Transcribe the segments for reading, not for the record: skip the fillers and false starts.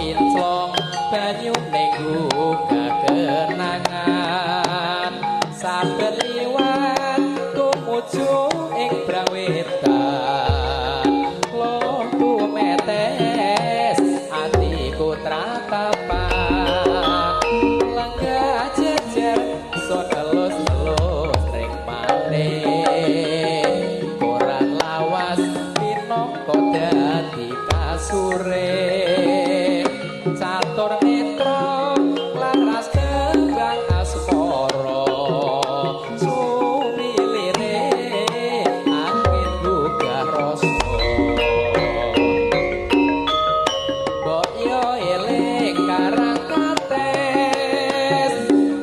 kinclong banyune gugah kenangan saben liwat tumuju ing Brawetan loh tumetes atiku tratapan lenggah jejer son elus-elus ring mane koran lawas pinangka dadi kasure catur netra laras kembang asmara sumilire angin gugah rasa mbok yo eling karang kates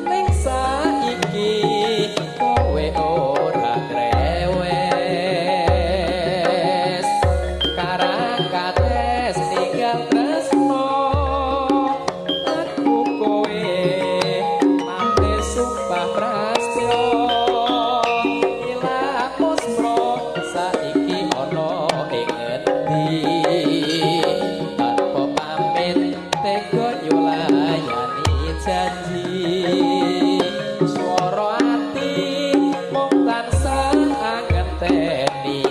ning saiki kowe ora grewes karang kates ninggal tresno aku kowe nate sumpah prastya ilang muspro saiki ana ing ngendi tanpa pamit tega nyulayani janji swara ati mung tansah ngenteni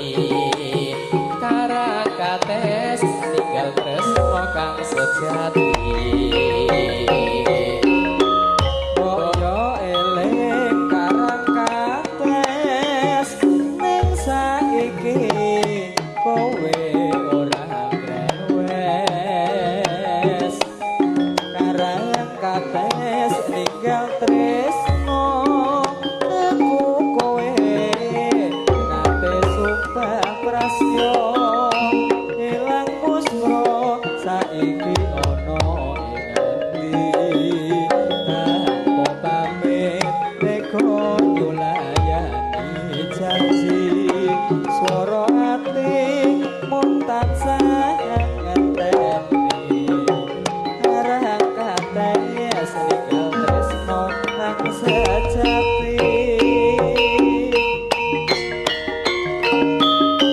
karang kates ninggal tresno kang sejati. Mbok yo eling karang kates ning saiki kowe ora grewes karang kates ninggal tresno aku kowe nate sumpah prastya ilang muspro saiki ana ing ngendi tanpa pamit tega nyulayani janji swara ati mung tansah